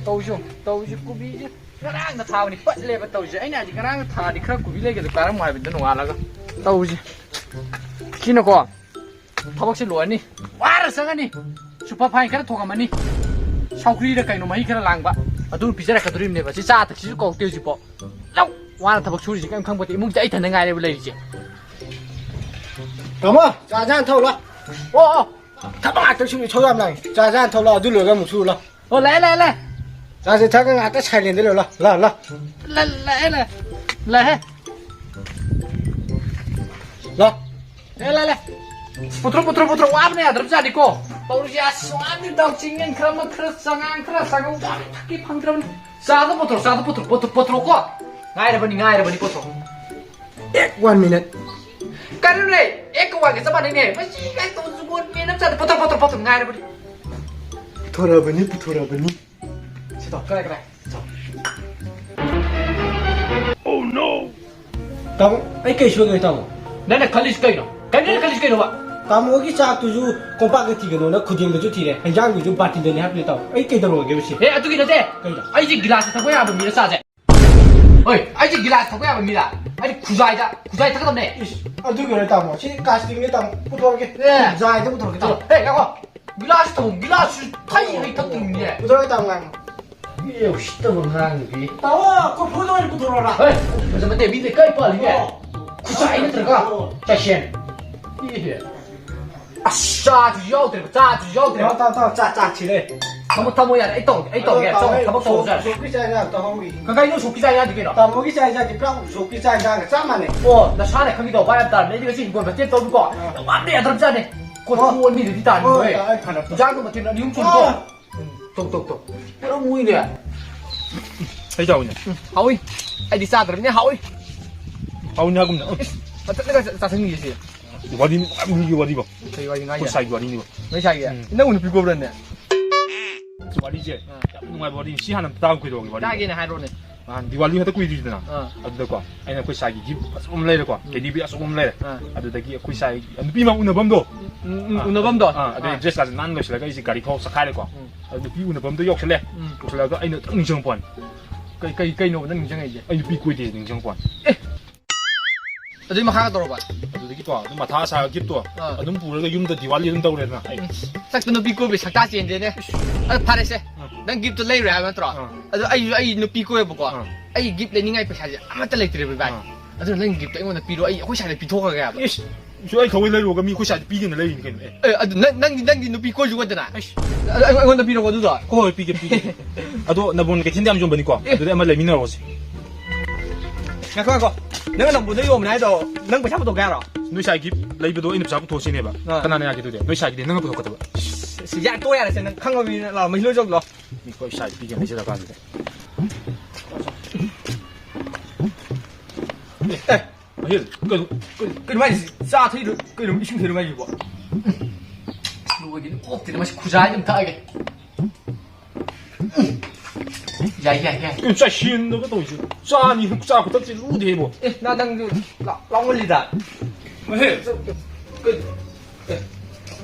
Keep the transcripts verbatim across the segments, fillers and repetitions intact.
ꯇꯧꯁꯨ, ꯇꯧꯁꯨ ꯀꯣꯕꯤꯁꯦ ꯉꯔꯥꯡꯅ ꯊꯥꯕꯅꯤ, ꯄꯠꯂꯦꯕ ꯇꯧꯁꯦ꯫ ꯑꯩꯅ ꯍꯥꯏꯗꯤ ꯉꯔꯥꯡꯅ ꯊꯥꯔꯗꯤ ꯈꯔ ꯀꯣꯕꯤ ꯂꯩꯒꯗ꯭ꯔꯥ ꯀꯥꯔꯝꯃꯣ ꯍꯥꯏꯕꯅꯤꯗ ꯅꯣꯡꯉꯥꯜꯂꯒ꯫ ꯇꯧꯁꯦ꯫ ꯁꯤꯅꯀꯣ ꯊꯕꯛꯁꯦ ꯂꯣꯏꯔꯅꯤ꯫ ꯋꯥꯔ ꯆꯪꯉꯅꯤ꯫ ꯁꯨꯄꯔ ꯐꯥꯏꯟ ꯈꯔ ꯊꯣꯡꯉꯝꯃꯅꯤ꯫ ꯁꯧꯒ꯭ꯔꯤꯔ ꯀꯩꯅꯣ ꯃꯍꯤ ꯈꯔ ꯂꯥꯡꯕ꯫ ꯑꯗꯨ ꯄꯤꯖꯔꯛꯀꯗꯣꯔꯤꯕꯅꯦꯕ꯫ ꯁꯤ ꯆꯥ ꯊꯛꯁꯤꯁꯨ ꯀꯧꯔꯛꯇꯦ ꯍꯧꯖꯤꯛꯐꯥꯎ꯫ ꯂꯧ! ꯋꯥꯅ ꯊꯕꯛ ꯁꯨꯔꯤꯁꯦ ꯀꯔꯤꯝ ꯈꯪꯄꯣꯠꯇꯦ꯫ ꯏꯃꯨꯡꯁꯦ ꯑꯩ ꯏꯊꯟꯗ ꯉꯥꯏꯔꯦꯕ ꯂꯩꯔꯤꯁꯦ꯫ ꯇꯥꯃꯣ, ꯆꯥ ꯆꯥꯅ ꯊꯧ ꯂꯥꯎ꯫ ꯑꯣ, ꯑꯣ꯫ ꯊꯕꯛ ꯉꯥꯛꯇ ꯁꯨꯔꯤ ꯏꯁꯧ ꯌꯥꯝ ꯂꯥꯡꯉꯤ꯫ ꯆꯥ ꯆꯥꯅ ꯊꯧ ꯂꯥꯎ, ꯑꯗꯨ ꯂꯣꯏꯔꯒ ꯑꯃꯨꯛ ꯁꯨꯔꯨ ꯂꯥꯎ꯫ ꯑꯣ, ꯂꯥꯛꯑꯦ, ꯂꯥꯛꯑꯦ, ꯂꯥꯛꯑꯦ꯫ ꯆꯥꯁꯦ ꯊꯛꯑꯒ ꯉꯥꯛꯇ ꯁꯥꯏꯂꯦꯟꯗ ꯂꯩꯌꯨ ꯂꯥꯎ꯫ ꯂꯥꯎ, ꯂꯥꯎ꯫ ꯂꯥꯛꯑꯦ, ꯂꯥꯛꯑꯦ, ꯂꯥꯛꯑꯦ꯫ ꯂꯥꯎ꯫ ꯑꯦ, ꯂꯥꯛꯑꯦ, ꯂꯥꯛꯑꯦ꯫ ꯄꯨꯊꯣꯔꯛꯑꯣ, ꯄꯨꯊꯣꯔꯛꯑꯣ, ꯄꯨꯊꯣꯔꯛꯑꯣ꯫ ꯋꯥꯕꯅ ꯌꯥꯗ꯭ꯔꯕꯖꯥꯠꯅꯤꯀꯣ꯫ ꯇꯧꯔꯤꯁꯦ, ꯑꯁ, ꯋꯥꯕꯅ ꯗꯥꯎ ꯆꯤꯡꯉꯦ꯫ ꯈꯔ ꯑꯃ, ꯈꯔ ꯆꯉꯥꯡ, ꯈꯔ ꯁꯪꯒꯣꯝ ꯆꯥ ꯊꯛꯀꯦ ꯐꯪꯗ꯭ꯔꯕꯅꯤ꯫ ꯆꯥꯗꯣ ꯄꯨꯊꯣꯔꯛꯑꯣ, ꯆꯥꯗꯣ ꯄꯨꯊꯣꯔꯛꯑꯣ, ꯄꯨꯊꯣꯔꯛꯑꯣ, ꯄꯨꯊꯣꯔꯛꯑꯣꯀꯣ꯫ ꯉꯥꯏꯔꯕꯅꯤ, ꯉꯥꯏꯔꯕꯅꯤ, ꯄꯨꯊꯣꯔꯛꯑꯣ꯫ ꯑꯦꯛ ꯋꯥꯟ ꯃꯤꯅꯠ꯫ ꯀꯔꯤꯅꯣꯅꯦ? ꯑꯦꯛꯀ ꯋꯥꯟꯒ ꯆꯞ ꯃꯥꯟꯅꯩꯅꯦ꯫ ꯃꯁꯤ ꯀꯥꯏ ꯇꯧ ꯖꯨꯒꯣꯠ ꯃꯦꯟ ꯑꯃ ꯆꯥꯗꯦ꯫ ꯄꯨꯊꯣꯔꯛꯑꯣ, ꯄꯨꯊꯣꯔꯛꯑꯣ, ꯄꯨꯊꯣꯔꯛꯑꯣ꯫ ꯉꯥꯏꯔꯕꯅꯤ꯫ ꯄꯨꯊꯣꯔꯛꯑꯕꯅꯤ, ꯄꯨꯊꯣꯔꯛꯑꯕꯅꯤ꯫ ꯁꯤ ꯇꯧ, ꯀꯗꯥꯏ, ꯀꯗꯥꯏ? ꯁꯤ ꯇꯧ꯫ ꯇꯥꯃꯣ, ꯑꯩ ꯀꯩ ꯁꯣꯏꯒꯦ ꯇꯥꯃꯣ? ꯅꯪꯅ ꯈꯜꯂꯤꯁꯤ ꯀꯩꯅꯣ? ꯀꯩꯅꯣ ꯅꯪꯅ ꯈꯜꯂꯤꯁꯤ ꯀꯩꯅꯣꯕ? ꯇꯥꯃꯣꯒꯤ ꯆꯥꯛꯇꯨꯁꯨ ꯀꯣꯝꯄꯥꯛꯇ ꯊꯤꯒꯅꯣꯅ ꯈꯨꯗꯦꯡꯗꯁꯨ ꯊꯤꯔꯦ, ꯍꯦꯟꯖꯥꯡꯗꯨꯁꯨ ꯕꯥꯇꯤꯟꯗꯅꯤ ꯍꯥꯞꯄꯤꯔꯦ ꯇꯥꯃꯣ꯫ ꯑꯩ ꯀꯩꯗꯧꯔꯒꯦꯕ ꯁꯤ? ꯑꯦ, ꯑꯗꯨꯒꯤ ꯅꯠꯇꯦ꯫ ꯀꯩꯅꯣ? ꯑꯩꯁꯦ ꯒꯤꯂꯥꯁꯇ ꯊꯛꯄ ꯌꯥꯕ ꯃꯤꯔ ꯆꯥꯁꯦ? ꯍꯣꯏ, ꯑꯩꯁꯦ ꯒꯤꯂꯥꯁ ꯊꯛꯄ ꯌꯥꯕ ꯃꯤꯔꯥ? ꯑꯩꯗꯤ ꯈꯨꯖꯥꯏꯗ, ꯈꯨꯖꯥꯏ ꯊꯛꯀꯗꯕꯅꯦ꯫ ꯏꯁ, ꯑꯗꯨꯒꯤ ꯑꯣꯏꯔꯦ ꯇꯥꯃꯣ꯫ ꯁꯤ ꯀꯥꯁꯇꯤꯡꯅꯦ ꯇꯥꯃꯣ꯫ ꯄꯨꯊꯣꯔꯛꯀꯦ꯫ ꯑꯦ꯫ ꯈꯨꯖꯥꯏꯗ ꯄꯨꯊꯣꯔꯛꯀꯦ ꯇꯥꯃꯣ꯫ ꯆꯠꯂꯣ꯫ ꯑꯦ, ꯉꯥꯏꯈꯣ꯫ ꯒꯤꯂꯥꯁ ꯊꯝꯃꯨ, ꯒꯤꯂꯥꯁꯁꯨ ꯊꯛꯏ ꯍꯩ ꯊꯛꯇ꯭ꯔꯤꯕꯅꯤꯅꯦ꯫ ꯄꯨꯊꯣꯔꯛꯀꯦ ꯇꯥꯃꯣ, ꯉꯥꯏꯈꯣ꯫ ꯑꯦ, ꯎꯁꯤꯠꯇꯕ ꯉꯥꯡꯗꯤ꯫ ꯇꯥꯃꯣ, ꯀꯣꯔꯐꯨꯗ ꯑꯣꯏꯅ ꯄꯨꯊꯣꯔꯛꯑꯣꯔꯥ? ꯍꯣꯏ, ꯑꯗꯨꯗꯤ ꯐꯖꯕ ꯅꯠꯇꯦ, ꯃꯤ ꯂꯩꯀꯥꯏ ꯄꯥꯜꯂꯤꯅꯦ꯫ ꯑꯣ꯫ ꯈꯨꯖꯥꯏ ꯅꯠꯇ꯭ꯔꯒ ꯑꯣ꯫ ꯆꯥꯏꯁꯦꯟ꯫ ꯏꯍꯦ꯫ ꯑꯁ, ꯆꯥꯁꯨ ꯌꯥꯎꯗ꯭ꯔꯦꯕ, ꯆꯥꯁꯨ ꯌꯥꯎꯗ꯭ꯔꯦꯕ꯫ ꯇꯥꯃꯣ, ꯇꯥꯃꯣ, ꯇꯥꯃꯣ, ꯆꯥ, ꯆꯥ ꯊꯤꯔꯦ꯫ ꯊꯝꯃꯣ, ꯊꯝꯃꯣ, ꯌꯥꯔꯦ, ꯑꯩ ꯇꯧꯔꯒꯦ, ꯑꯩ ꯇꯧꯔꯒꯦ꯫ ꯑꯗꯣ ꯆꯠꯂꯣ, ꯇꯥꯃꯣ, ꯊꯕꯛ ꯇꯧꯔꯣ, ꯎꯁꯣꯞ-, ꯆꯠꯂꯣ꯫ ꯎꯁꯣꯞꯀꯤ ꯆꯥꯛ ꯏꯟꯖꯥꯡ ꯑꯝꯇ ꯍꯧꯔꯤ꯫ ꯀꯀꯥꯏ, ꯅꯪ ꯎꯁꯣꯞꯀꯤ ꯆꯥꯛ ꯏꯟꯖꯥꯡ ꯊꯤꯀꯩꯅꯣ? ꯇꯥꯃꯣꯒꯤ ꯆꯥꯛ ꯏꯟꯖꯥꯡꯗꯤ ꯄꯨꯔꯥ ꯎꯁꯣꯞꯀꯤ ꯆꯥꯛ ꯏꯟꯖꯥꯡꯒ ꯆꯞ ꯃꯥꯟꯅꯩ꯫ ꯑꯣ, ꯅꯁꯥꯅ ꯈꯪꯒꯤꯗꯧ ꯚꯥꯏ ꯌꯥꯝ ꯇꯥꯔꯝꯃꯦ꯫ ꯑꯩꯗꯤ ꯉꯁꯤ ꯍꯤꯡꯒꯣꯜ ꯃꯇꯦꯛ ꯇꯧꯔꯤꯀꯣ꯫ ꯑꯥ꯫ ꯌꯥꯝ ꯋꯥꯕꯅ ꯌꯥꯗ꯭ꯔꯕꯖꯥꯠꯅꯦ꯫ ꯀꯣꯟꯊꯣꯡ ꯑꯣ꯫ ꯑꯅꯤꯗꯨꯗꯤ ꯇꯥꯔꯝꯃꯤ ꯑꯣ, ꯍꯣꯏ꯫ ꯇꯥꯏ, ꯐꯔꯦ, ꯐꯔꯦ꯫ ꯏꯟꯖꯥꯡꯗꯣ ꯃꯊꯦꯜ ꯑꯅꯤ ꯑꯍꯨꯝ ꯁꯨꯔꯤꯀꯣ꯫ ꯑꯣ꯫ ꯎꯝ, ꯇꯧ, ꯇꯧ, ꯇꯧ꯫ ꯄꯨꯔꯥ ꯃꯨꯏꯅꯦ꯫ ꯑꯩ ꯆꯥꯎꯏꯅꯦ꯫ ꯎꯝ, ꯍꯥꯎꯏ꯫ ꯑꯩꯗꯤ ꯆꯥꯗ꯭ꯔꯕꯅꯤꯅ ꯍꯥꯎꯏ꯫ ꯍꯥꯎꯏꯅꯦ ꯍꯥꯏꯒꯨꯝꯅ꯫ ꯎꯝ꯫ ꯏꯁ, ꯃꯊꯟꯇꯒ ꯆꯥ-, ꯆꯥꯁꯤꯟꯈꯤꯁꯦ꯫ ꯋꯥꯔꯤ, ꯃꯤꯒꯤ ꯋꯥꯔꯤꯕꯣ꯫ ꯀꯩ ꯋꯥꯔꯤ ꯉꯥꯏ ꯑꯩꯈꯣꯏ ꯌꯥꯏ? ꯁꯥꯏꯒꯤ ꯋꯥꯔꯤꯅꯤꯕꯣ꯫ ꯅꯣꯏ ꯁꯥꯏꯒꯤ? ꯎꯝ꯫ ꯅꯪ ꯅꯨꯄꯤ ꯀꯣꯏꯕ꯭ꯔꯅꯦ? ꯋꯥꯔꯤꯁꯦ ꯑꯥ꯫ ꯌꯥꯝ ꯅꯨꯡꯉꯥꯏꯕ ꯋꯥꯔꯤꯅꯤ꯫ ꯁꯤ ꯍꯥꯟꯅ ꯑꯝꯇ ꯇꯥꯕ ꯀꯩꯗꯧꯔꯒꯦ ꯋꯥꯔꯤ? ꯇꯥꯒꯦꯅꯦ, ꯍꯥꯏꯔꯣꯅꯦ꯫ ꯅꯍꯥꯟ ꯗꯤꯋꯥꯂꯤ ꯍꯟꯗꯛ ꯀꯨꯏꯗ꯭ꯔꯤꯗꯅ, ꯑꯥ꯫ ꯑꯗꯨꯗꯀꯣ ꯑꯩꯅ ꯑꯩꯈꯣꯏ ꯁꯥꯏꯒꯤ ꯒꯤꯐ ꯑꯆꯧꯕ ꯑꯃ ꯂꯩꯔꯦꯀꯣ, ꯎꯝ꯫ ꯀꯦꯗꯤ ꯕꯤꯌꯔ ꯑꯆꯧꯕ ꯑꯃ ꯂꯩꯔꯦ꯫ ꯑꯥ꯫ ꯑꯗꯨꯗꯒꯤ ꯑꯩꯈꯣꯏ ꯁꯥꯏ ꯅꯨꯄꯤ ꯑꯃ ꯎꯅꯐꯝꯗꯣ, ꯎꯝ, ꯎꯝ, ꯑꯥ, ꯎꯅꯐꯝꯗꯣ? ꯑꯥ, ꯑꯗꯨꯗꯩ ꯑꯥ꯫ ꯗ꯭ꯔꯦꯁ ꯀꯥꯁꯦ ꯅꯥꯟꯅ ꯂꯣꯏꯁꯤꯜꯂꯒ ꯑꯩꯁꯦ ꯒꯥꯔꯤ ꯊꯥꯎ ꯆꯠꯈꯥꯏꯔꯦꯀꯣ꯫ ꯎꯝ꯫ ꯑꯗꯨ ꯅꯨꯄꯤ ꯎꯅꯐꯝꯗꯣ ꯌꯧꯁꯜꯂꯦ꯫ ꯎꯝ꯫ ꯌꯧꯁꯜꯂꯒ ꯑꯩꯅ ꯇꯛ ꯅꯤꯡꯁꯤꯡꯉꯛꯄ ꯋꯥꯅꯤ꯫ ꯀꯩ, ꯀꯩ, ꯀꯩꯅꯣꯕ ꯅꯪ ꯅꯤꯡꯁꯤꯡꯉꯛꯏꯁꯦ? ꯑꯩ ꯅꯨꯄꯤ ꯀꯣꯏꯗꯦ ꯅꯤꯡꯁꯤꯡꯉꯛꯄ ꯋꯥꯅꯤ꯫ ꯑꯦ! ꯑꯗꯨꯏ ꯃꯈꯥ ꯇꯧꯔꯕ? ꯑꯗꯨꯗꯒꯤꯀꯣ ꯑꯗꯨꯝ ꯃꯊꯥ ꯁꯥꯔꯒ ꯒꯤꯐꯇꯣ ꯑꯥ꯫ ꯑꯗꯨꯝ ꯄꯨꯔꯒ ꯌꯨꯝꯗ ꯗꯤꯋꯥꯂꯤ ꯑꯗꯨꯝ ꯇꯧꯔꯦꯗꯅ꯫ ꯑꯩ ꯎꯝ꯫ ꯁꯛꯇꯨ ꯅꯨꯄꯤ ꯀꯣꯏꯕꯩ ꯁꯛꯇꯥ ꯆꯦꯟꯗꯦꯅꯦ꯫ ꯑꯗꯨ ꯐꯔꯦꯁꯦ꯫ ꯑꯥ꯫ ꯅꯪ ꯒꯤꯐꯇꯨ ꯂꯩꯔꯨꯔꯦ ꯍꯥꯏꯕ ꯅꯠꯇ꯭ꯔꯣ? ꯑꯥ꯫ ꯑꯗꯣ ꯑꯩꯁꯨ, ꯑꯩ ꯅꯨꯄꯤ ꯀꯣꯏꯕꯀꯣ꯫ ꯑꯥ꯫ ꯑꯩ ꯒꯤꯐ ꯂꯩꯅꯤꯡꯉꯥꯏ ꯄꯩꯁꯥꯁꯦ ꯑꯃꯠꯇ ꯂꯩꯇ꯭ꯔꯦꯕ ꯏꯕꯥꯏ꯫ ꯑꯥ꯫ ꯑꯗꯨꯅ ꯅꯪ ꯒꯤꯐꯇꯣ ꯑꯩꯉꯣꯟꯗ ꯄꯤꯔꯣ, ꯑꯩ ꯑꯩꯈꯣꯏ ꯁꯥꯏꯗ ꯄꯤꯊꯣꯛꯈ꯭ꯔꯒꯦ ꯍꯥꯏꯕ꯫ ꯏꯁ! ꯁꯨ ꯑꯩ ꯊꯑꯣꯏ ꯂꯩꯔꯨꯔꯒ ꯃꯤ ꯑꯩꯈꯣꯏ ꯁꯥꯏꯗ ꯄꯤꯒꯦꯅ ꯂꯩꯔꯤꯅꯤ ꯀꯩꯅꯣ꯫ ꯑꯦ꯫ ꯑꯦ, ꯑꯗꯨ ꯅꯪ, ꯅꯪꯗꯤ, ꯅꯪꯗꯤ ꯅꯨꯄꯤ ꯀꯣꯏꯁꯨꯀꯣꯗꯅ꯫ ꯑꯩꯁ꯫ ꯑꯗꯨ ꯑꯩꯉꯣꯟꯗ ꯄꯤꯔꯛꯑꯣ ꯑꯗꯨꯗꯣ꯫ ꯍꯣꯏ, ꯍꯣꯏ, ꯄꯤꯒꯦ, ꯄꯤꯒꯦ꯫ ꯑꯗꯣ ꯅꯕꯣꯟ ꯀꯩꯊꯦꯜꯗ ꯌꯥꯝ ꯌꯣꯟꯕꯅꯤꯀꯣ꯫ ꯑꯦ꯫ ꯑꯗꯨꯗꯤ ꯑꯃ ꯂꯩꯃꯤꯟꯅꯔꯣꯁꯦ꯫ ꯉꯥꯏꯈꯣ, ꯉꯥꯏꯈꯣ꯫ ꯅꯪ ꯅꯕꯣꯟꯗ ꯌꯣꯟꯕꯅꯦ ꯍꯥꯏꯗꯣ, ꯅꯪ ꯄꯩꯁꯥ ꯄꯨꯊꯣꯛꯀꯦ ꯍꯥꯏꯔꯣ? ꯅꯣꯏ ꯁꯥꯏꯒꯤ ꯂꯩꯕꯗꯣ ꯑꯩꯅ ꯄꯩꯁꯥ ꯄꯨꯊꯣꯛꯁꯤꯅꯦꯕ꯫ ꯑꯥ꯫ ꯀꯅꯥꯅ ꯌꯥꯒꯦ ꯑꯗꯨꯗꯤ? ꯅꯣꯏ ꯁꯥꯏꯒꯤꯗꯤ ꯅꯪꯅ ꯄꯨꯊꯣꯛꯀꯗꯕ꯫ ꯁꯤ, ꯌꯥ, ꯇꯣꯛ ꯌꯥꯔꯦꯁꯦ, ꯅꯪ ꯈꯪꯉꯕꯅꯤꯅ ꯂꯥꯛꯑꯣ, ꯃꯍꯤ ꯂꯣꯏ ꯆꯧ ꯂꯥꯛꯑꯣ꯫ ꯃꯤ ꯑꯩꯈꯣꯏ ꯁꯥꯏꯗ ꯄꯤꯒꯦ ꯂꯩꯖꯔꯀꯥꯟꯁꯤꯗ꯫ ꯑꯦ, ꯑꯍꯤꯜ, ꯀꯩꯅꯣ, ꯀꯩꯅꯣ, ꯀꯩꯅꯣ ꯍꯥꯏꯁꯤ? ꯆꯥ ꯊꯛꯏꯔꯣ? ꯀꯩꯅꯣ ꯏꯁꯤꯡ ꯊꯛꯏꯔꯣ ꯍꯥꯏꯁꯤꯕꯣ? ꯂꯣꯏꯒꯤꯅꯤ, ꯑꯣꯛꯇꯦꯅ ꯃꯁꯤ ꯈꯨꯖꯥꯏ ꯑꯗꯨꯝ ꯊꯛꯑꯒꯦ꯫ ꯌꯥꯏ, ꯌꯥꯏ, ꯌꯥꯏ꯫ ꯀꯩꯅꯣ ꯆꯥꯏꯁꯦꯟꯗꯒ ꯇꯧꯔꯤꯁꯦ? ꯆꯥꯅꯤ, ꯆꯥ ꯈꯨꯊꯛꯁꯦ ꯂꯨꯗꯦ ꯏꯕꯣ꯫ ꯑꯦ, ꯅ-, ꯅꯪꯁꯨ ꯂꯥ-, ꯂꯥꯎꯃꯜꯂꯤꯗ꯫ ꯑꯍꯤꯜ, ꯀꯩ-, ꯑꯦ,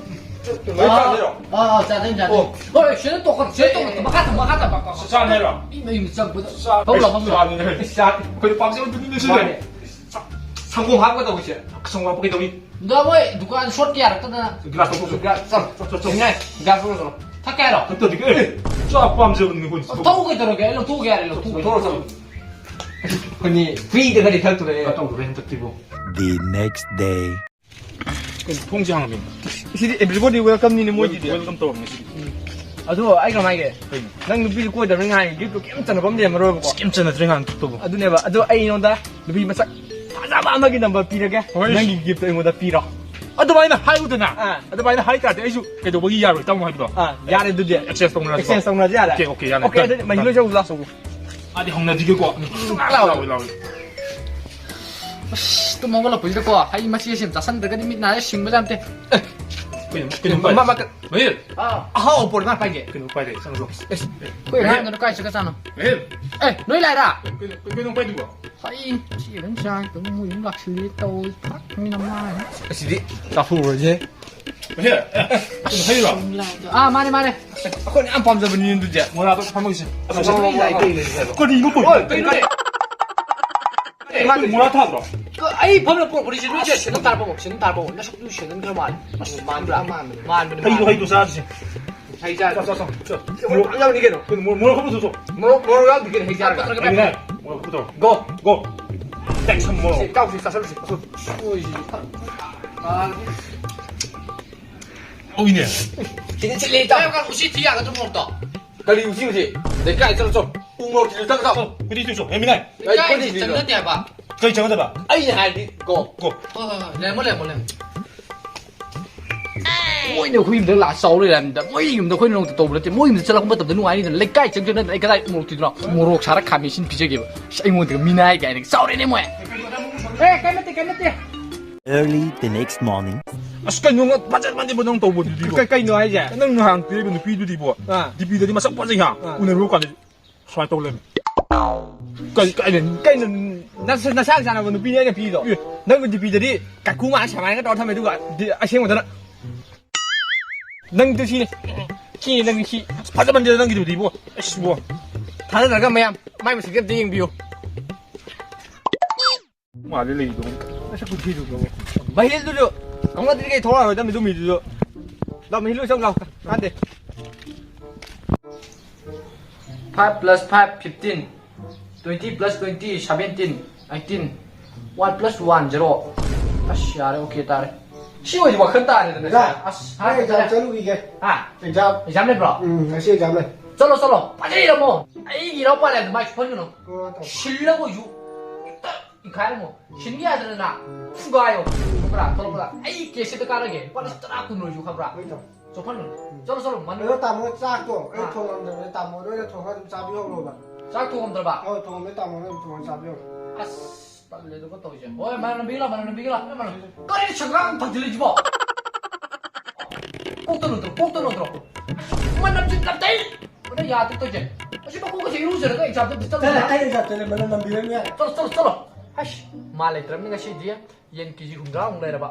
ꯀꯩꯅꯣ ꯑꯥ, ꯆꯥꯗꯣꯏꯔꯣ? ꯑꯥ, ꯑꯥ, ꯆꯥꯗꯣꯏꯅꯤ, ꯆꯥꯗꯣꯏꯅꯤ꯫ ꯑꯣ꯫ ꯍꯣꯏ, ꯁꯤꯗ ꯇꯣꯛꯈ꯭ꯔꯣ, ꯁꯤꯗ ꯇꯣꯛꯈ꯭ꯔꯣ, ꯃꯈꯥ ꯇꯝ, ꯃꯈꯥ ꯇꯝ꯫ ꯆꯥꯅꯤ ꯍꯥꯏꯔꯣ? ꯃꯤ ꯃꯌꯨꯝꯗ ꯆꯪꯕꯗ꯫ ꯆꯥ-, ꯐꯝ ꯂꯥꯎ, ꯐꯝ ꯂꯥꯎ꯫ ꯆꯥꯅꯤ꯫ ꯑꯩꯈꯣꯏꯗꯤ ꯄꯥꯝꯖꯕ ꯅꯨꯄꯤꯅ ꯁꯤꯗ꯫ ꯃꯥꯅꯦ꯫ ꯁꯪꯒꯣꯝ ꯍꯥꯞꯄꯒ ꯇꯧꯔꯤꯁꯦ꯫ ꯁꯪꯒꯣꯝ ꯍꯥꯞꯄ ꯀꯩꯗꯧꯏ? ꯑꯗꯣ ꯃꯣꯏ ꯗꯨꯀꯥꯟ ꯁꯣꯠꯀꯦ ꯌꯥꯔꯛꯇꯗꯅ꯫ ꯒꯤꯂꯥꯁ ꯂꯧꯊꯣꯛꯆꯣ꯫ ꯒꯤꯂꯥꯁ, ꯆꯠꯂꯣ, ꯆꯠꯂꯣ, ꯆꯠꯂꯣ꯫ ꯌꯦꯡꯉꯦ, ꯒꯤꯂꯥꯁ ꯂꯧꯔꯣ, ꯆꯠꯂꯣ꯫ ꯊꯛꯀꯦ ꯍꯥꯏꯔꯣ? ꯊꯛꯇꯗꯤ ꯀꯩ-, ꯑꯦ, ꯆꯥ ꯄꯥꯝꯖꯕꯅꯤ ꯑꯩꯈꯣꯏꯗꯤ꯫ ꯊꯛꯎ ꯀꯩꯗꯧꯔꯒꯦ? ꯑꯩ ꯂꯧꯊꯣꯛꯎꯒꯦ ꯍꯥꯏꯔꯦ, ꯂꯧꯊꯣꯛꯎꯒꯦ꯫ ꯂꯧꯊꯣꯛꯑꯣ, ꯆꯠꯂꯣ꯫ ꯑꯩꯈꯣꯏꯅꯤ ꯐ꯭ꯔꯤꯗ ꯈꯔꯗꯤ ꯊꯛꯇꯣꯔꯦ꯫ ꯆꯥ ꯇꯧꯗꯣꯔꯦ ꯍꯟꯗꯛꯇꯤꯕꯣ꯫ The next day. ꯀꯩꯅꯣ ꯊꯣꯡꯁꯦ ꯍꯥꯡꯉꯝꯃꯤ? ꯁꯤꯗꯤ everybody welcome ꯅꯤꯅꯦ ꯃꯣꯏꯒꯤꯗꯤ꯫ Welcome ꯇꯧꯔꯝꯃꯦ ꯁꯤꯗꯤ꯫ ꯎꯝ꯫ ꯑꯗꯣ ꯑꯩ ꯀꯃꯥꯏꯒꯦ? ꯀꯩꯅꯣ? ꯅꯪ ꯅꯨꯄꯤꯁꯨ ꯀꯣꯏꯗꯕꯅꯤ ꯉꯥꯏ ꯒꯤꯐꯇꯨ ꯀꯩꯝ ꯆꯟꯅꯕ ꯑꯃ ꯂꯩꯔꯝꯃꯔꯣꯏꯕꯀꯣ꯫ ꯑꯁ, ꯀꯩꯝ ꯆꯟꯅꯗ꯭ꯔꯦ ꯉꯥꯏ ꯒꯤꯐꯇꯨꯕꯨ꯫ ꯑꯗꯨꯅꯦꯕ꯫ ꯑꯗꯣ ꯑꯩ ꯅꯉꯣꯟꯗ ꯅꯨꯄꯤ ꯃꯁꯛ ꯐꯖꯕ ꯑꯃꯒꯤ ꯅꯝꯕꯔ ꯄꯤꯔꯒꯦ꯫ ꯍꯣꯏ꯫ ꯅꯪꯒꯤ ꯒꯤꯐꯇꯣ ꯑꯩꯉꯣꯟꯗ ꯄꯤꯔꯣ꯫ ꯑꯗꯨꯃꯥꯏꯅ ꯍꯥꯏꯌꯨꯗꯅ꯫ ꯑꯥ꯫ ꯑꯗꯨꯃꯥꯏꯅ ꯍꯥꯏ ꯇꯥꯔꯗꯤ ꯑꯩꯁꯨ ꯀꯩꯗꯧꯕꯒꯤ ꯌꯥꯔꯣꯏ ꯇꯥꯃꯣ ꯍꯥꯏꯕꯗꯣ? ꯑꯥ, ꯌꯥꯔꯦ ꯑꯗꯨꯗꯤ꯫ Exchange ꯇꯧꯅꯔꯁꯤꯀꯣ? Exchange ꯇꯧꯅꯔꯁꯤ ꯌꯥꯔꯦ꯫ Okay, okay, ꯌꯥꯔꯦ꯫ Okay, ꯑꯗꯨꯗꯤ ꯃꯍꯤ ꯂꯣꯏ ꯆꯧꯁꯤ ꯂꯥꯛꯑꯣ꯫ ꯃꯥꯗꯤ ꯍꯧꯅꯗꯤꯒꯦꯀꯣ꯫ ꯂꯥꯛꯑꯣ꯫ ꯂꯥꯛꯑꯣ, ꯂꯥꯛꯑꯣ꯫ ꯑꯁ, ꯇꯨꯝ ꯍꯧꯒꯠꯂꯛꯄꯁꯤꯗꯀꯣ, ꯍꯩ ꯃꯆꯦꯠꯁꯤ ꯑꯃ ꯆꯥꯁꯟꯗ꯭ꯔꯒꯗꯤ ꯃꯤꯠ ꯅꯥꯔꯦ, ꯁꯤꯡꯕ ꯖꯥꯠ ꯅꯠꯇꯦ꯫ ꯑꯦ, ꯀꯩꯅꯣ, ꯀꯩꯅꯣ ꯄꯥꯏ? ꯃꯥ, ꯃꯥ, ꯀ-, ꯃꯍꯤꯜ! ꯑꯥ꯫ ꯑꯍꯥꯎ ꯑꯄꯣꯔ ꯃꯥ ꯄꯥꯏꯒꯦ꯫ ꯀꯩꯅꯣ ꯄꯥꯏꯔꯦ, ꯆꯪꯉꯛꯑꯣ꯫ ꯑꯦꯁ, ꯑꯩꯈꯣꯏ ꯃꯍꯤꯜ! ꯑꯉꯥꯡꯗꯨꯅ ꯀꯥꯏ ꯆꯠꯀ ꯆꯥꯅꯣ? ꯃꯍꯤꯜ! ꯑꯦ, ꯅꯣꯏ ꯂꯥꯏꯔꯥ? ꯀꯩꯅꯣ, ꯀꯩꯅꯣ ꯄꯥꯏꯗꯨꯕꯣ? ꯑꯩ ꯁꯤ ꯑꯗꯨꯝ ꯆꯥꯏ, ꯑꯗꯨꯝ ꯃꯣꯏ ꯑꯗꯨꯝ ꯂꯥꯛꯁꯤꯜꯂꯦ ꯇꯧꯔꯤ, ꯐꯔꯛꯅꯤꯅ ꯃꯥ꯫ ꯑꯁꯤꯗꯤ ꯆꯥꯊꯣꯛꯎꯔꯁꯦ꯫ ꯃꯍꯤꯜ! ꯑꯦ, ꯑꯦ, ꯀꯩꯅꯣ ꯍꯥꯏꯔꯤꯔꯣ? ꯑꯥ, ꯃꯥꯅꯦ, ꯃꯥꯅꯦ꯫ ꯑꯩꯈꯣꯏꯅ ꯌꯥꯝ ꯄꯥꯝꯖꯕꯅꯤ ꯑꯗꯨꯗꯤ꯫ ꯃꯣꯔꯥꯗꯣ ꯐꯝꯃꯒꯤꯁꯦ꯫ ꯑꯁ, ꯑꯁ, ꯑꯁ, ꯀꯔꯤꯅꯣ ꯇꯧꯔꯤꯗꯣ? ꯀꯩꯅꯣꯅꯦ? ꯀꯔꯤꯅꯣ? ꯀꯩꯅꯣꯅꯦ? ꯀꯔꯤ ꯃꯣꯔꯥ ꯊꯥꯗ꯭ꯔꯣ? ꯀ-, ꯑꯩ ꯐꯝꯅ ꯄꯣꯔꯛꯄꯅꯤ ꯁꯤ, ꯅꯣꯏ ꯁꯦ ꯁꯦꯟꯗꯟ ꯇꯥꯔ ꯐꯝꯃꯣ, ꯁꯦꯟꯗꯟ ꯇꯥꯔ ꯐꯝꯃꯣ꯫ ꯅꯁꯛꯇꯨ ꯁꯦꯟꯗꯟ ꯈꯔ ꯃꯥꯜꯂꯦ꯫ ꯑꯁ, ꯃꯥꯟꯕ꯭ꯔꯥ? ꯃꯥꯟꯕꯅꯦ, ꯃꯥꯟꯕꯅꯦ, ꯍꯩꯗꯣ, ꯃꯥꯟꯕꯅꯦ꯫ ꯍꯩꯗꯣ ꯆꯥꯔꯁꯤ꯫ ꯍꯩ ꯆꯥꯔꯁꯤ꯫ ꯆꯥ, ꯆꯥ, ꯆꯥ, ꯆꯥ꯫ ꯃꯣꯔꯣꯛ ꯌꯥꯎꯅꯤ ꯀꯩꯅꯣ꯫ ꯀꯩꯅꯣ, ꯃꯣꯔꯣꯛ, ꯃꯣꯔꯣꯛ ꯈꯔ ꯄꯨꯊꯣꯛꯑꯣ꯫ ꯃꯣꯔꯣꯛ, ꯃꯣꯔꯣꯛ ꯌꯥꯎꯗꯦ ꯀꯩꯅꯣ, ꯍꯩ ꯆꯥꯔꯒ꯫ ꯍꯩ ꯅꯦ, ꯃꯣꯔꯣꯛ ꯄꯨꯊꯣꯔꯛꯑꯣ꯫ Go꯫ Go꯫ Take some ꯃꯣꯔꯣꯛ꯫ ꯆꯥꯎꯁꯤ, ꯆꯥꯁꯜꯂꯨꯁꯤ꯫ ꯁꯣꯏꯁꯤꯗꯤ ꯐꯔꯛ ꯇꯥꯔꯦ꯫ ꯍꯧꯏꯅꯦ꯫ ꯁꯤꯗꯤ ꯆꯤꯠꯂꯤ, ꯏꯇꯥꯎ꯫ ꯀꯔꯤ ꯎꯆꯤ ꯊꯤ ꯌꯥꯒꯗ꯭ꯔꯣ ꯃꯣꯔꯣꯛꯇꯣ? ꯀꯔꯤ ꯎꯆꯤ ꯎꯆꯤ? ꯂꯩꯀꯥꯏ ꯆꯠꯂꯨ ꯆꯣ꯫ ꯎ ꯃꯣꯔꯣꯛ ꯊꯤꯜꯂꯨ ꯆꯠꯂꯨ ꯆꯣ꯫ ꯀꯔꯤ ꯊꯤꯜꯂꯨ ꯆꯣ? ꯍꯦ, ꯃꯤꯅꯥꯏ꯫ ꯑꯩ ꯂꯩꯀꯥꯏ ꯀꯣꯏ ꯊꯤꯜꯂꯨ꯫ ꯆꯪꯅꯗꯦ ꯍꯥꯏꯕ꯫ ꯀꯔꯤ ꯆꯪꯅꯗꯕ? ꯑꯩꯅ ꯍꯥꯏꯔꯗꯤ ꯀꯣ꯫ ꯀꯣ꯫ ꯍꯣꯏ, ꯍꯣꯏ, ꯍꯣꯏ꯫ ꯂꯩꯔꯝꯃꯣ, ꯂꯩꯔꯝꯃꯣ, ꯂꯩꯔꯝꯃꯣ꯫ ꯃꯣꯏꯅ ꯑꯩꯈꯣꯏ ꯌꯨꯝꯗ ꯂꯥꯛꯑ ꯆꯥꯎ ꯂꯩꯔꯝꯗ, ꯃꯣꯏ ꯌꯨꯝꯗ ꯑꯩꯈꯣꯏꯅ ꯅꯣꯡꯃꯇ ꯇꯧꯕ ꯅꯠꯇꯦ꯫ ꯃꯣꯏ ꯌꯨꯝꯗ ꯆꯠꯂꯛꯄ ꯃꯇꯝꯗ ꯅꯨꯡꯉꯥꯏꯅꯤꯗꯅ, ꯂꯩꯀꯥꯏ ꯆꯪꯗꯅ ꯑꯩ ꯀꯗꯥꯏ ꯎ ꯃꯣꯔꯣꯛ ꯊꯤꯗꯅꯣ? ꯃꯣꯔꯣꯛ ꯁꯥꯔ ꯈꯥꯃꯦꯟ ꯑꯁꯤꯟ ꯄꯤꯖꯒꯦꯕ꯫ ꯑꯁ, ꯑꯩꯉꯣꯟꯗꯒ ꯃꯤꯅꯥꯏ ꯀꯥꯏꯅ ꯆꯥꯎꯔꯦꯅꯦ ꯃꯣꯏ꯫ ꯑꯦ, ꯀꯩꯝ ꯅꯠꯇꯦ, ꯀꯩꯝ ꯅꯠꯇꯦ꯫ Early the next morning. ꯑꯁ, ꯀꯩꯅꯣ, ꯐꯖ ꯃꯟꯗꯦꯕꯣ ꯅꯪ ꯇꯧꯕꯗꯨꯗꯤꯕꯣ꯫ ꯀꯩ-, ꯀꯩꯅꯣ ꯍꯥꯏꯁꯦ? ꯅꯪ ꯅꯍꯥꯟ ꯄꯤꯔꯤꯕ ꯅꯨꯄꯤꯗꯨꯗꯤꯕꯣ, ꯑꯥ꯫ ꯗꯤꯄꯤꯗꯗꯤ ꯃꯁꯛ ꯐꯖꯩ ꯍꯥ? ꯑꯥ꯫ ꯎꯅꯔꯨ ꯀꯥꯟꯗ ꯁꯨꯃꯥꯏꯅ ꯇꯧ ꯂꯩꯔꯝꯃꯦ꯫ ꯀꯩ-, ꯀꯩꯅꯣ? ꯀꯩꯅꯣ, ꯅꯁ-, ꯅꯁꯥꯒ ꯆꯥꯟꯅꯕ ꯅꯨꯄꯤꯅꯦ ꯑꯩꯅ ꯄꯤꯔꯤꯗꯣ? ꯑꯦ꯫ ꯅꯪ ꯗꯤꯄꯤꯗꯗꯤ ꯀꯥꯏꯀꯨ ꯃꯥꯅ ꯁꯨꯃꯥꯏꯅꯒ ꯇꯧꯔ ꯊꯝꯃꯦ, ꯑꯗꯨꯒ ꯗꯤ-, ꯑꯁꯦꯡꯕꯗꯅ ꯅꯪꯗꯨ ꯁꯤꯅꯤ꯫ ꯁꯤꯅꯤ ꯅꯪ ꯁꯤ꯫ ꯐꯖꯃꯟꯗꯦꯗ ꯅꯪꯒꯤꯗꯨꯗꯤ ꯏꯕꯣ꯫ ꯑꯁ ꯏꯕꯣ꯫ ꯊꯥꯖꯗ꯭ꯔꯒ ꯃꯌꯥꯝ ꯃꯥꯏ ꯃꯁꯤꯡꯁꯦ ꯑꯝꯇ ꯌꯦꯡꯕꯤꯌꯨ꯫ ꯃꯥꯗꯤ ꯂꯩꯗꯣ꯫ ꯃꯁꯛ ꯈꯨꯊꯤꯗꯨꯒ꯫ ꯃꯍꯤꯜꯗꯨꯁꯨ ꯀꯧꯅꯗ꯭ꯔꯤꯉꯩ ꯊꯣꯛꯂꯛꯑꯔꯣꯏꯗꯕꯅꯤ ꯑꯗꯨ ꯃꯤꯗꯨꯁꯨ꯫ ꯂꯥꯎ, ꯃꯍꯤꯜ ꯂꯣꯏ ꯆꯪ ꯂꯥꯎ꯫ ꯀꯥꯟꯗꯦ꯫ Five plus five, fifteen. Twenty plus twenty, seventeen, eighteen. One plus one, zero. ꯑꯁ, ꯌꯥꯔꯦ, okay ꯇꯥꯔꯦ꯫ ꯁꯤ ꯑꯣꯏꯗꯤ ꯋꯥꯈꯜ ꯇꯥꯔꯦꯗꯅ꯫ ꯌꯥ꯫ ꯑꯁ, ꯅꯣꯏ exam ꯍꯥ? ꯆꯠꯂꯨꯈꯤꯒꯦ꯫ ꯍꯥ? Exam꯫ Exam ꯂꯩꯕ꯭ꯔꯣ? ꯎꯝ, ꯉꯁꯤ exam ꯂꯩ꯫ ꯆꯠꯂꯣ, ꯆꯠꯂꯣ꯫ ꯐꯖꯅ ꯏꯔꯝꯃꯣ꯫ ꯑꯩꯒꯤ ꯏꯅꯥꯎꯄꯥ ꯂꯩꯕꯗꯣ ꯃꯥꯏ ꯁꯣꯏꯍꯟꯒꯅꯨ꯫ ꯍꯣꯏ, ꯍꯣꯏ, ꯇꯧ꯫ ꯁꯤꯜꯂꯒ ꯑꯣꯏꯁꯨ ꯍꯦꯛꯇ ꯏꯟꯈꯥꯏꯔꯝꯃꯣ꯫ ꯁꯤꯟ ꯌꯥꯗ꯭ꯔꯅ ꯐꯨꯒꯥꯏꯌꯣ꯫ ꯈꯪꯕ꯭ꯔꯥ? ꯊꯣꯛꯂꯛꯄꯗ ꯑꯩ cash ꯇ ꯀꯥꯟꯅꯒꯦ꯫ ꯂꯨꯄꯥ ꯂꯤꯁꯤꯡ ꯇꯔꯥ ꯀꯨꯟ ꯑꯣꯏꯔꯁꯨ ꯈꯪꯕ꯭ꯔꯥ? ꯍꯣꯏ, ꯇꯧ꯫ ꯆꯣꯞꯍꯜꯂꯨꯅꯨ꯫ ꯎꯝ꯫ ꯆꯠꯂꯣ, ꯆꯠꯂꯣ, ꯃꯅꯨꯡ-꯫ ꯑꯗꯣ ꯇꯥꯃꯣ ꯆꯥꯛꯇꯣ ꯑꯩ ꯑꯥ꯫ ꯊꯣꯡꯉꯝꯗꯕꯅꯦ, ꯇꯥꯃꯣ ꯂꯣꯏꯅ ꯊꯣꯡꯉꯒ ꯑꯗꯨꯝ ꯆꯥꯕꯤꯍꯧꯔꯣꯕ꯫ ꯆꯥꯛ ꯊꯣꯡꯉꯝꯗ꯭ꯔꯕ? ꯍꯣꯏ, ꯊꯣꯡꯉꯝꯃꯦ, ꯇꯥꯃꯣ ꯂꯣꯏꯅ ꯊꯣꯡꯉꯒ ꯆꯥꯕꯤꯍꯧꯔꯣ꯫ ꯑꯁ, ꯇꯜꯂꯦꯗꯀꯣ ꯇꯧꯔꯤꯁꯦ꯫ ꯍꯣꯏ, ꯃꯅꯝ ꯅꯝꯕꯤꯒꯦ ꯂꯥꯎ, ꯃꯅꯝ ꯅꯝꯕꯤꯒꯦ ꯂꯥꯎ, ꯃꯅꯝ ꯅꯝꯕꯤꯒꯦ ꯂꯥꯎ꯫ ꯀꯔꯤꯅꯣ ꯁꯪꯒꯥꯝ ꯊꯝꯖꯤꯜꯂꯤꯁꯤꯕꯣ? ꯀꯣꯛꯇ ꯅꯠꯇ꯭ꯔꯣ? ꯀꯣꯛꯇ ꯅꯠꯇ꯭ꯔꯣ? ꯃꯅꯝꯁꯤ ꯅꯝꯊꯩ! ꯑꯗ ꯌꯥꯗꯦ ꯇꯧꯁꯦ꯫ ꯑꯁꯤ ꯃꯀꯣꯛꯀꯁꯦ ꯏꯔꯨꯖꯔꯒ exam ꯗ ꯆꯠꯂꯨ꯫ ꯆꯠꯂꯦ, ꯑꯩ exam ꯆꯠꯂꯦ, ꯃꯅꯝ ꯅꯝꯕꯤꯔꯅꯨ ꯌꯥꯔꯦ꯫ ꯆꯠꯂꯣ, ꯆꯠꯂꯣ, ꯆꯠꯂꯣ꯫ ꯑꯁ, ꯃꯥ ꯂꯩꯇ꯭ꯔꯕꯅꯤ ꯉꯁꯤꯗꯤ꯫ ꯌꯦꯟ ꯀꯦ ꯖꯤ ꯍꯨꯝꯗ꯭ꯔꯥꯃꯨꯛ ꯂꯩꯔꯕ꯫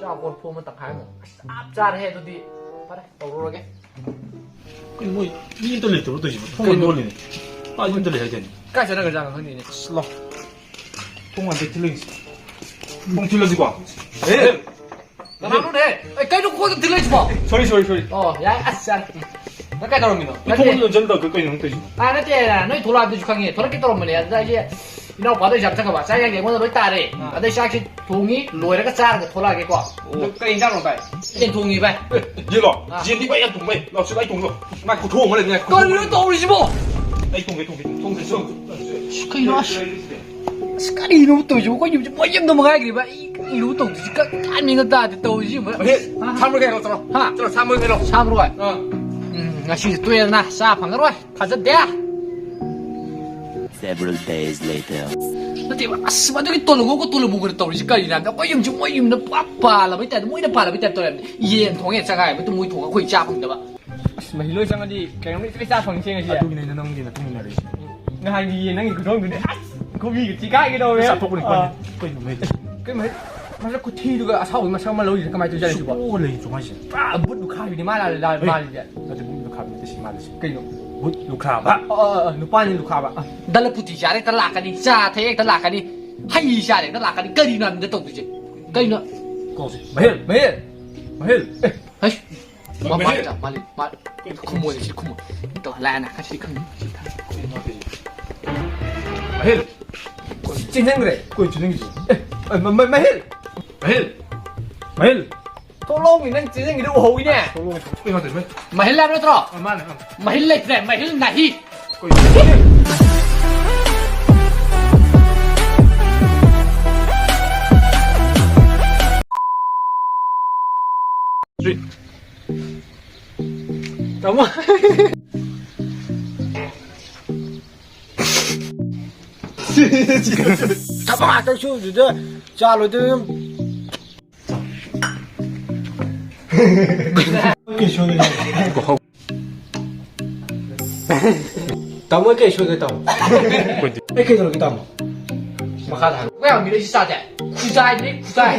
ꯆꯥꯛ ꯀꯣꯔꯐꯨ ꯑꯃ ꯇꯪꯈꯥꯏꯃꯨꯛ꯫ ꯑꯁ, ꯆꯞ ꯆꯥꯔꯦ ꯑꯗꯨꯗꯤ꯫ ꯐꯔꯦ, ꯇꯧꯔꯨꯔꯒꯦ꯫ ꯀꯩꯅꯣ ꯃꯣꯏ ꯃꯤ ꯑꯝꯇ ꯂꯩꯇꯕ꯭ꯔꯣ ꯇꯧꯔꯤꯁꯤꯕꯣ? ꯊꯣꯡ ꯀꯩꯅꯣ? ꯂꯣꯜꯂꯤꯅꯦ꯫ ꯃꯥ ꯌꯨꯝꯗ ꯂꯩ ꯍꯥꯏꯗꯥꯏꯅꯦ? ꯀꯥꯏ ꯆꯠꯅꯈ꯭ꯔꯖꯥꯠꯅꯣ ꯈꯪꯗꯦꯅꯦ꯫ ꯑꯁ, ꯂꯥꯎ꯫ ꯊꯣꯡ ꯍꯥꯟꯅ ꯊꯤꯜꯂꯛꯏꯁꯦ꯫ ꯊꯣꯡ ꯊꯤꯜꯂꯁꯤꯀꯣ? ꯑꯦ! ꯀꯅꯥꯅꯣꯅꯦ? ꯑꯩ ꯀꯩꯅꯣ ꯈꯣꯡꯗ ꯊꯤꯜꯂꯛꯏꯁꯤꯕꯣ? Sorry, sorry, sorry. ꯑꯣ, ꯌꯥꯏ, ꯑꯁ, ꯌꯥꯔꯦ꯫ ꯅꯪ ꯀꯥꯏ ꯇꯧꯔꯝꯃꯤꯅꯣ? ꯅꯪ ꯊꯣꯡ ꯅꯠꯇꯦ꯫ ꯂꯣꯟꯁꯤꯟꯗꯕ ꯀꯩꯅꯣ ꯅꯪ ꯇꯧꯔꯤꯁꯤꯕꯣ? ꯑꯥ, ꯅꯠꯇꯦ, ꯅꯣꯏ ꯊꯣꯛꯂꯛꯑꯕꯗꯨꯁꯨ ꯈꯪꯉꯦ꯫ ꯊꯣꯛꯂꯛꯀꯦ ꯇꯧꯔꯝꯕꯅꯦ꯫ ꯑꯗꯨꯗ ꯑꯩꯁꯦ ꯏꯅꯥꯎꯄꯥꯗꯣ exam ꯆꯠꯈ꯭ꯔꯕ꯫ ꯆꯥꯛ ꯌꯦꯟꯁꯥꯡꯁꯦ ꯑꯩꯉꯣꯟꯗ ꯂꯣꯏ ꯇꯥꯔꯦ꯫ ꯑꯥ꯫ ꯑꯗꯩ ꯆꯥꯛꯁꯦ ꯊꯣꯡꯉꯤ, ꯂꯣꯏꯔꯒ ꯆꯥꯔꯒ ꯊꯣꯛꯂꯛꯑꯒꯦꯀꯣ꯫ ꯑꯗꯣ ꯀꯩ ꯌꯦꯟꯁꯥꯡꯅꯣ, ꯚꯥꯏ? ꯌꯦꯟ ꯊꯣꯡꯉꯤ, ꯚꯥꯏ꯫ ꯑꯦ, ꯌꯦꯜꯂꯣ? ꯑꯥ꯫ ꯌꯦꯟꯗꯤ ꯚꯥꯏ ꯌꯥꯝ ꯊꯣꯡꯕ ꯍꯩ꯫ ꯂꯥꯎ, ꯁꯤꯗ ꯑꯩ ꯊꯣꯡꯒꯦ ꯂꯥꯎ꯫ ꯃꯥꯏ ꯈꯨꯊꯣꯡ ꯑꯃ ꯂꯩꯕꯅꯦ, ꯈꯨꯊꯣꯡ ꯀꯔꯤꯅꯣ ꯑꯃ꯫ ꯇꯧꯔꯤꯁꯤꯕꯣ? ꯑꯩ ꯊꯣꯡꯒꯦ, ꯊꯣꯡꯒꯦ, ꯊꯣꯡꯒꯦ, ꯊꯣꯡꯒꯦ꯫ ꯑꯁ, ꯀꯩꯅꯣ, ꯑꯁ꯫ ꯑꯁ, ꯀꯔꯤꯅꯣ ꯇꯧꯔꯤꯁꯤꯕꯣ? ꯑꯩꯈꯣꯏ ꯌꯨꯝꯁꯦ ꯃꯣꯏ ꯌꯨꯝꯗ ꯃꯉꯥꯏꯈ꯭ꯔꯤꯕ꯫ ꯑꯩ ꯀꯔꯤꯅꯣ ꯇꯧꯗꯣꯏꯁꯤ? ꯀ-, ꯀꯥꯟ ꯃꯦꯟꯒ ꯇꯥꯗꯦ ꯇꯧꯔꯤꯁꯤ ꯌꯦꯡꯉꯨ꯫ ꯃꯍꯦ, ꯁꯥ ꯃꯔꯣꯏ ꯈꯔ ꯆꯠꯂꯣ꯫ ꯍꯥ? ꯆꯠꯂꯣ, ꯁꯥ ꯃꯔꯣꯏ ꯈꯔ ꯂꯧ꯫ ꯁꯥ ꯃꯔꯣꯏ? ꯑꯥ꯫ ꯎꯝ, ꯉꯁꯤꯁꯦ ꯇꯣꯛꯑꯦꯗꯅ, ꯆꯥ ꯐꯪꯉꯔꯣꯏ꯫ ꯊꯥꯖꯗꯦ꯫ Several days later. ꯅꯠꯇꯦꯕ, ꯑꯁ, ꯃꯗꯨꯒꯤ ꯇꯣꯂꯨꯕꯨ ꯇꯣꯂꯨꯕꯨ ꯀꯩꯅꯣ ꯇꯧꯔꯤꯁꯤ ꯀꯔꯤꯅꯣ ꯍꯥꯏꯕꯗ, ꯑꯩꯈꯣꯏ ꯌꯨꯝꯁꯤ ꯃꯣꯏ ꯌꯨꯝꯗ ꯄꯨꯔꯥ ꯄꯥꯜꯂꯕꯩ ꯇꯥꯏꯞꯇ, ꯃꯣꯏꯅ ꯄꯥꯜꯂꯕꯩ ꯇꯥꯏꯞ ꯇꯧꯔꯦ ꯍꯥꯏꯕꯗꯤ꯫ ꯌꯦꯟ ꯊꯣꯡꯉꯦ ꯆꯒꯥꯏ ꯃꯇꯨꯡ ꯃꯣꯏ ꯊꯣꯡꯉ ꯑꯩꯈꯣꯏ ꯆꯥ ꯐꯪꯗꯕ꯫ ꯑꯁ, ꯃꯍꯤ ꯂꯣꯏ ꯆꯪꯉꯗꯤ ꯀꯩꯅꯣꯝ ꯂꯣꯏ ꯆꯥ ꯐꯪꯉꯤ ꯉꯁꯤ꯫ ꯑꯗꯨꯒꯤꯅꯦ ꯑꯩꯅ ꯅꯪꯒꯤ ꯃꯇꯨꯡ ꯏꯟꯅꯔꯛꯏꯁꯦ꯫ ꯅꯍꯥꯟꯒꯤ ꯌꯦꯟ ꯅꯪꯒꯤ ꯈꯨꯊꯣꯡꯗꯨꯗꯤ, ꯑꯁ, ꯈꯨꯕꯤꯒ ꯊꯤꯒꯥꯏꯒꯦ ꯇꯧꯋꯦ꯫ ꯆꯥꯊꯣꯛꯄꯅꯤ, ꯑꯥ꯫ ꯀꯩꯅꯣ ꯃꯍꯤ? ꯀꯩ ꯃꯍꯤ? ꯃꯁꯛ ꯈꯨꯊꯤꯗꯨꯒ ꯑꯁꯥꯎꯕꯒꯤ ꯃꯁꯛ ꯑꯃ ꯂꯧꯔꯤꯁꯦ ꯀꯃꯥꯏꯅ ꯇꯧꯖꯥꯠꯅꯣ ꯁꯤꯕꯣ? ꯁꯨꯛꯑꯣ ꯂꯩ ꯆꯨꯝ ꯍꯥꯏꯁꯦ꯫ ꯄꯨꯔꯥ ꯕꯨꯠ ꯂꯨꯈꯥꯕꯤꯅꯤ ꯃꯥꯅ ꯂꯥ-, ꯍꯦ, ꯃꯥꯜꯂꯤꯁꯦ꯫ ꯅꯠꯇꯦ, ꯕꯨꯠ ꯂꯨꯈꯥꯕꯤ ꯅꯠꯇꯦ ꯁꯤ ꯃꯥꯜꯂꯤꯁꯦ꯫ ꯀꯩꯅꯣ? ꯕꯨꯠ ꯂꯨꯈ꯭ꯔꯥꯕ꯫ ꯑ, ꯑ, ꯑ, ꯅꯨꯄꯥꯅꯤ ꯂꯨꯈ꯭ꯔꯥꯕ꯫ ꯑ, ꯗꯂꯄꯨꯇꯤ ꯆꯥꯔꯦ ꯍꯦꯛꯇ ꯂꯥꯛꯀꯅꯤ, ꯆꯥ ꯊꯛꯑꯦ ꯍꯦꯛꯇ ꯂꯥꯛꯀꯅꯤ, ꯍꯩ ꯆꯥꯔꯦ ꯍꯦꯛꯇ ꯂꯥꯛꯀꯅꯤ꯫ ꯀꯔꯤꯅꯣ ꯍꯥꯏꯕꯅꯤꯗ ꯇꯧꯗꯣꯏꯁꯦ? ꯀꯩꯅꯣ? ꯀꯧꯁꯦ꯫ ꯃꯍꯦꯜ, ꯃꯍꯦꯜ, ꯃꯍꯦꯜ꯫ ꯑꯦ꯫ ꯍꯩ꯫ ꯃꯥ, ꯃꯥ, ꯃꯍꯦꯜ꯫ ꯃꯥ, ꯃꯥ, ꯃꯥ, ꯈꯨꯝꯃꯣꯏ, ꯁꯤ ꯈꯨꯝꯃꯣꯏ꯫ ꯇꯧ, ꯂꯥꯛꯑꯦꯅ, ꯁꯤ ꯈꯪꯉꯤ, ꯁꯤ ꯈꯪꯉꯤ꯫ ꯃꯍꯦꯜ꯫ ꯆꯦꯟꯖꯟꯈ꯭ꯔꯦ꯫ ꯀꯣꯏ ꯆꯦꯟꯖꯟꯈꯤꯁꯦ꯫ ꯑꯦ, ꯑ, ꯃ-, ꯃ-, ꯃꯍꯦꯜ꯫ ꯃꯍꯦꯜ꯫ ꯃꯍꯦꯜ꯫ ꯊꯣꯛꯂꯛꯑꯣꯃꯤ, ꯅꯪ ꯆꯦꯟꯖꯟꯈꯤꯗ ꯎꯍꯧꯋꯤꯅꯦ꯫ ꯊꯣꯛꯂꯛꯑꯣ, ꯊꯣꯛꯂꯛꯑꯣ꯫ ꯀꯩꯅꯣ ꯇꯧꯔꯤꯁꯦ? ꯃꯍꯦꯜ ꯍꯥꯏꯕ ꯅꯠꯇ꯭ꯔꯣ? ꯑ, ꯃꯥꯅꯦ, ꯑ꯫ ꯃꯍꯤꯜ ꯂꯩꯇ꯭ꯔꯦ, ꯃꯍꯤꯜ ꯅꯥꯍꯤ꯫ ꯀꯣꯏ꯫ ꯇꯥꯃꯣ꯫ ꯊꯕꯛ ꯉꯥꯛꯇ ꯁꯨꯕꯗꯨꯗ ꯆꯥ ꯂꯣꯏꯗꯅ ꯑꯗꯨꯝ ꯀꯩ ꯁꯣꯏꯒꯦ? ꯇꯥꯃꯣ, ꯑꯩ ꯀꯩ ꯁꯣꯏꯒꯦ, ꯇꯥꯃꯣ? ꯑꯩꯈꯣꯏꯗꯤ꯫ ꯑꯩ ꯀꯩꯗꯧꯔꯒꯦ, ꯇꯥꯃꯣ? ꯃꯈꯥꯗ ꯍꯥꯏꯔꯣ꯫ ꯀꯌꯥꯝ ꯃꯤꯔꯛ ꯁꯤ ꯆꯥꯗꯦ? ꯈꯨꯖꯥꯏꯅꯦ, ꯈꯨꯖꯥꯏ꯫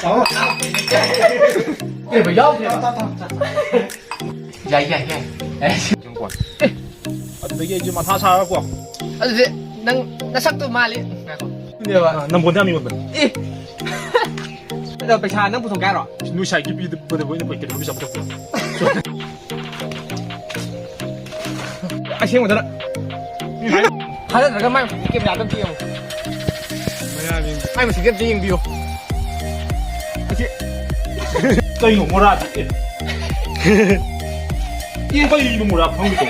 ꯇꯥꯃꯣ꯫ ꯀꯩꯕ, ꯌꯥꯎꯗ꯭ꯔꯦꯕ? ꯇꯥꯃꯣ, ꯇꯥꯃꯣ, ꯇꯥꯃꯣ꯫ ꯌꯥꯏ, ꯌꯥꯏ, ꯌꯥꯏ꯫ ꯑꯦ꯫ ꯑꯗꯨꯗꯒꯤ ꯑꯩꯁꯨ ꯃꯊꯥ ꯁꯥꯔꯒꯀꯣ꯫ ꯑꯗꯨꯗꯤ ꯅꯪ ꯅꯁꯛꯇꯣ ꯃꯥꯜꯂꯤ꯫ ꯉꯥꯏꯈꯣ꯫ ꯅꯦꯕ꯫ ꯑꯥ, ꯅꯝꯕꯣꯟꯗ ꯌꯥꯝ ꯌꯣꯟꯕꯅꯦ꯫ ꯑꯦ꯫ ꯑꯗꯣ ꯄꯩꯁꯥ ꯅꯪ ꯄꯨꯊꯣꯛꯀꯦ ꯍꯥꯏꯔꯣ? ꯅꯣꯏ ꯁꯥꯏꯒꯤ ꯄꯤꯗꯕꯗꯕꯨ ꯑꯩꯅ ꯀꯩꯗꯧꯕ ꯄꯩꯁꯥ ꯄꯨꯊꯣꯛꯇꯣꯏꯅꯣ? ꯑꯁꯦꯡꯕꯗꯅ꯫ ꯊꯥꯖꯗ꯭ꯔꯒ ꯃꯥꯏ ꯃꯁꯛꯇꯤ ꯀꯦꯃꯦꯔꯥꯗ ꯑꯝꯇ ꯌꯦꯡꯉꯨ꯫ ꯃꯌꯥꯝꯁꯤꯡ꯫ ꯃꯥꯏ ꯃꯁꯛꯇꯤ ꯑꯝꯇ ꯌꯦꯡꯕꯤꯌꯨ꯫ ꯑꯁꯤ ꯀꯩꯅꯣ ꯃꯣꯔꯥꯗꯤ? ꯑꯦ꯫ ꯑꯦ, ꯀꯩꯅꯣ ꯃꯣꯔꯥ ꯐꯪꯗꯦ?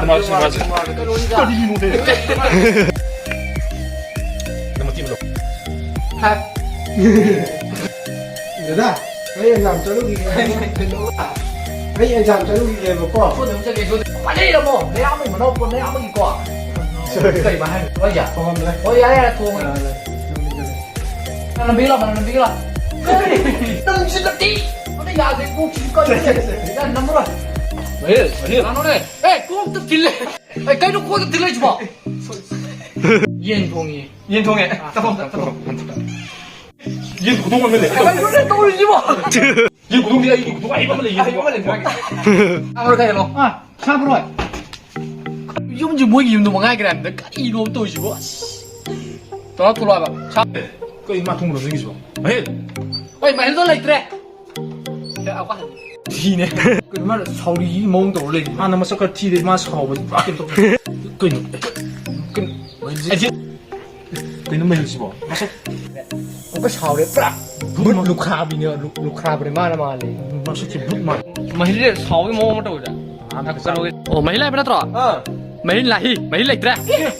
ꯃꯥꯁꯤ, ꯃꯥꯁꯤ꯫ ꯀꯩꯅꯣꯅꯤꯗ꯫ ꯀꯔꯤꯅꯣ ꯇꯧꯔꯤꯁꯦ? ꯅꯪ ꯃꯇꯦꯛ ꯑꯃ ꯂꯧ꯫ ꯍꯥ? ꯗꯗꯥ, ꯑꯩ ꯑꯦꯛꯖꯥꯝ ꯆꯠꯂꯨꯈꯤꯒꯦ꯫ ꯑꯩ ꯑꯦꯛꯖꯥꯝ ꯆꯠꯂꯨꯈꯤꯒꯦꯕꯀꯣ꯫ ꯁꯣꯝꯗ ꯑꯃꯨꯛ ꯆꯠꯂꯦ, ꯁꯣꯝꯗ꯫ ꯄꯥꯂꯩꯔꯝꯃꯣ, ꯅꯌꯥꯝꯕꯒꯤ ꯃꯅꯥꯎ ꯄꯣꯠ, ꯅꯌꯥꯝꯕꯒꯤꯀꯣ꯫ ꯁꯣꯔꯤ꯫ ꯀꯩꯕ ꯍꯥꯏꯅꯣ? ꯍꯣꯏ, ꯌꯥ꯫ ꯊꯣꯡꯉꯝꯗ꯭ꯔꯦ꯫ ꯍꯣꯏ, ꯌꯥꯔꯦ, ꯌꯥꯔꯦ, ꯊꯣꯡꯉꯦ꯫ ꯑꯥ, ꯂꯩ, ꯂꯩ, ꯂꯩ, ꯂꯩ꯫ ꯅꯪ ꯂꯝꯕꯤꯒ ꯂꯥꯛꯑꯣ, ꯅꯪ ꯂꯝꯕꯤꯒ ꯂꯥꯛꯑꯣ꯫ ꯀꯔꯤ? ꯅꯪ ꯁꯤ ꯅꯠꯇꯦ꯫ ꯑꯗ ꯌꯥꯗꯦ, ꯀꯣꯛꯁꯤꯁꯨ ꯀꯔꯤ? ꯁꯦ, ꯁꯦ, ꯁꯦ꯫ ꯌꯥ, ꯅꯝꯃꯔꯣꯏ꯫ ꯃꯍꯦꯁ, ꯃꯍꯦꯁ꯫ ꯀꯅꯥꯅꯣꯅꯦ? ꯑꯦ, ꯀꯣꯛꯇ ꯊꯤꯜꯂꯦ꯫ ꯑꯦ, ꯀꯩꯅꯣ ꯀꯣꯛꯇ ꯊꯤꯜꯂꯛꯏꯁꯤꯕꯣ? ꯌꯦꯟ ꯊꯣꯡꯉꯤ꯫ ꯌꯦꯟ ꯊꯣꯡꯉꯦ꯫ ꯆꯠꯊꯣꯛ, ꯆꯠꯊꯣꯛ꯫ ꯌꯦꯟ ꯈꯨꯊꯣꯡ ꯑꯃ ꯂꯩ꯫ ꯀꯩꯅꯣꯅꯦ ꯇꯧꯔꯤꯁꯤꯕꯣ? ꯌꯦꯟ ꯈꯨꯊꯣꯡꯗꯤ ꯑꯩꯒꯤ ꯈꯨꯊꯣꯡ ꯑꯍꯩꯕ ꯑꯃ ꯂꯩꯌꯦ꯫ ꯑꯍꯩꯕ ꯑꯃ ꯂꯩ, ꯃꯥꯒꯤ꯫ ꯑꯃ ꯀꯩꯅꯣ? ꯑꯥ, ꯁꯥ ꯄꯨꯔꯛꯑꯣ꯫ ꯌꯨꯝꯁꯦ ꯃꯣꯏꯒꯤ ꯌꯨꯝꯗꯣ ꯃꯉꯥꯏ ꯒ꯭ꯔꯥꯝꯗ ꯀꯔꯤꯅꯣ ꯇꯧꯔꯤꯁꯤꯕꯣ? ꯑꯁ꯫ ꯇꯧꯔ ꯊꯣꯛꯂꯛꯑꯣ ꯍꯥꯏꯕ꯫ ꯁꯥ-, ꯀꯩ ꯃꯥ ꯊꯣꯡꯕꯗꯣ ꯅꯪꯒꯤꯁꯤꯕꯣ? ꯃꯍꯦꯜ! ꯍꯣꯏ, ꯃꯍꯦꯜꯗꯣ ꯂꯩꯇ꯭ꯔꯦ꯫ ꯊꯤꯅꯦ꯫ ꯀꯩꯅꯣ ꯃꯥꯅ ꯁꯥꯎꯔꯤꯒꯤ ꯃꯑꯣꯡ ꯇꯧꯔ ꯂꯩꯔꯤ꯫ ꯃꯥꯅ ꯃꯁꯛ ꯈꯔ ꯊꯤꯔꯦ, ꯃꯥ ꯁꯥꯎꯕꯁꯦ ꯄꯨꯔꯥ ꯀꯩꯅꯣ ꯇꯧꯔꯦ꯫ ꯀꯩꯅꯣ? ꯀꯩꯅꯣ? ꯑꯩꯁꯦ ꯀꯩꯅꯣ ꯃꯍꯦꯜꯁꯤꯕꯣ? ꯃꯁꯛ ꯑꯃꯨꯛꯀ ꯁꯥꯎꯔꯦ, ꯄꯨꯔꯥ ꯕꯨꯠ ꯂꯨꯈ꯭ꯔꯥꯕꯤꯅꯦ, ꯂꯨ-, ꯂꯨꯈ꯭ꯔꯥꯕꯅꯦ ꯃꯥꯅ ꯃꯥꯜꯂꯤ꯫ ꯃꯁꯛꯁꯦ ꯕꯨꯠ ꯃꯥꯜꯂꯤ꯫ ꯃꯍꯤꯟꯁꯦ ꯁꯥꯎꯕꯒꯤ ꯃꯑꯣꯡ ꯑꯃ ꯇꯧꯋꯤꯗ꯫ ꯑꯥ, ꯀꯩꯅꯣꯒꯤ-, ꯑꯣ, ꯃꯍꯤꯟ ꯍꯥꯏꯕ ꯅꯠꯇ꯭ꯔꯣ? ꯑꯥ꯫ ꯃꯍꯤꯟ ꯂꯥꯍꯤ, ꯃꯍꯤꯟ ꯂꯩꯇ꯭ꯔꯦ꯫ ꯑꯦ꯫